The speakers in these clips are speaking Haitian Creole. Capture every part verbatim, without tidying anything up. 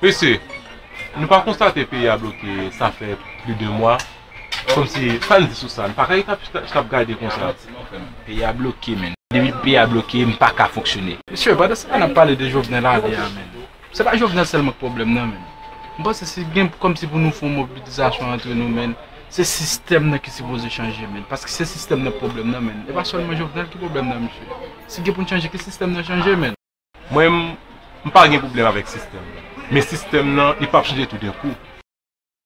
Mesye, nou pa konstate peyi a bloke, sa fè plis de mwa? Kòmsi, sa n di sou sa? Nou pa ka chita, chita, chita ap gade konsa. Peyi a bloke, men. Depi peyi a bloke, m pa ka fonksyone. Mesye, pandan se tan n ap pale de Jovenel ale a, men. Se pa Jovenel sèlman k pwoblèm nan, men. M panse si gen kòmsi pou nou fè yon mobilizasyon antre nou, men. Se sistèm nan ki sipoze chanje, men. Paske se sistèm nan k pwoblèm nan, men. E pa sèlman Jovenel ki pwoblèm nan, mesye. Si gen pou n chanje, ke sistèm nan chanje, men. Mwen, m, m pa gen pwoblèm avèk sistèm nan. Men sistèm nan, li p ap chanje toudenkou.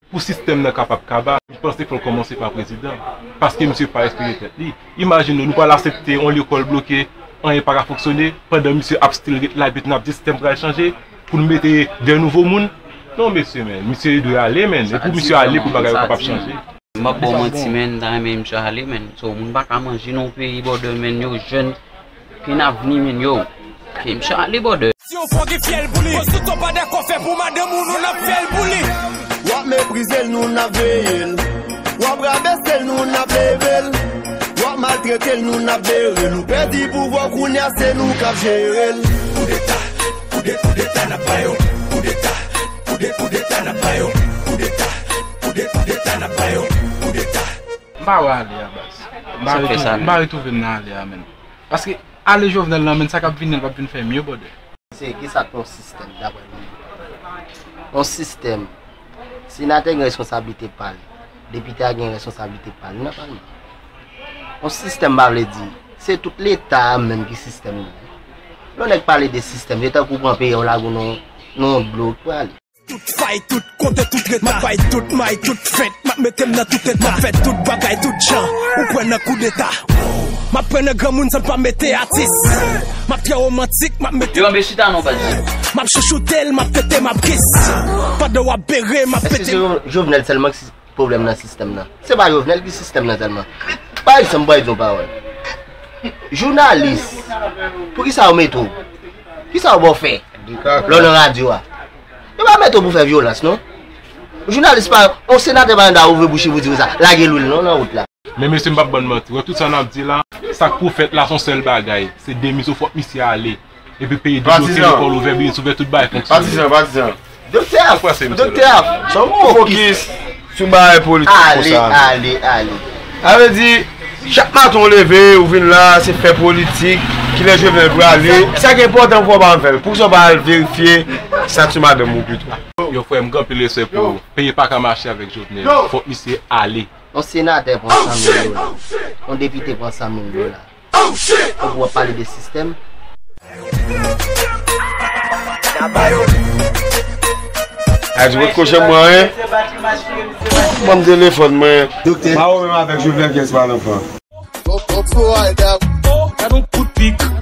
Pou sistèm nan kapab kaba, m panse fò l kòmanse pa prezidan. Paske misye pa respekte tèt li. Imajine w, nou pral aksepte yon lekòl bloke, anyen pa ka fonksyone, pandan misye ap still ret la, epi n ap di sistèm pral chanje, pou n mete de nouvo moun. Non, mesye, men, misye dwe ale, men. E pou misye ale, pou bagay yo kapab chanje. M ap ba w manti, men, m ta renmen misye ale, men. So, moun pa ka manje nan yon peyi, brother, men, yo jèn, gen avni, men, yo. Ke misye ale, brother. Si yon fò gen fyèl pou li, konstityon pa dakò fè pou madanm ou, nou n ap fè l pou li. W ap meprize l, nou n ap veye l. W ap rabese l, nou n ap leve l. W ap maltrete l, nou n ap bere l. Ou pèdi pouvwa w, kounye a se nou k ap jere l. Koudeta, koudeta, koudeta n ap ba yo. Koudeta, koudeta, koudeta n ap ba yo. Koudeta, koudeta, koudeta n ap ba yo. Koudeta. M pa wè ale a, baz. M pa retwouve m nan ale a, menm. Paske ale Jovenel nan, menm sa k ap vini an, l p ap vin fè mye, brother. Se kisa k yon sistèm, daprè nou? Yon sistèm, senatè gen responsablite pa l, depite a gen responsablite pa l nan palman. Yon sistèm pa vle di se tout Leta a menm ki sistèm nan. Lè yon nèg pale de sistèm, se tankou w pran peyi a w lage w nan, nan yon dlo w prale. Tout fay, tout kote, tout reta. M ap bay tout may, tout fent. M ap mete m nan tout eta. M ap fè tout bagay, tout jan. Ou kwè nan koudeta? M ap pran nan granmoun san m pa mete atis. M ap trè womantik, m ap mete. Yo, anbe chita non, baz. M ap chouchoute l, m ap tete, m ap kis. Pandan w ap bere, m ap pete. Èske se Jo-, Jovenel sèlman ki pwoblèm nan sistèm nan? Se pa Jovenel ki sistèm nan sèlman. Pa egzanp, pa egzanp, pawòl. Jounalis, poukisa yo mete w? Kisa yo ba w fè lè w nan radyo a? Yo pa mete w pou fè vyolans, non. Jounalis pa, yon senatè pa gen dwa ouvri bouch li pou di w sa, lage lwil non nan wout la. Men mesye, m p ap ban n manti. Wè tout sa n ap di la, sa k pou fèt la se yon sèl bagay. Se demisyon, fòk misye ale. Epi peyi debloke, lekòl ouvè, biznis ouvè, tout bagay fonksyone. Patizan, patizan. Doktè Ap, sa w panse, mesye? Doktè Ap, sa w fokis sou bagay politik konsa. Ale, ale, ale. Sa vle di, chak maten w leve, ou vin la, se fè politik, kilè Jovenel prale. Sa ki enpòtan pou w pa fè l. Poukisa w pa al verifye statut madanm ou pito? Yo, frè m, gen anpil respè pou ou. Peyi pa ka mache avèk Jovenel. Fòk misye ale. Yon senatè pran san mil dola. Yon depite pran san mil dola. Ou pou w ap pale de sistèm. A di, wot kochè mwen, hein? Ban m telefòn mwen. Doktè. Pa ou menm avèk Jovenel, kiyès pa lanfan? Gad yon kout pik.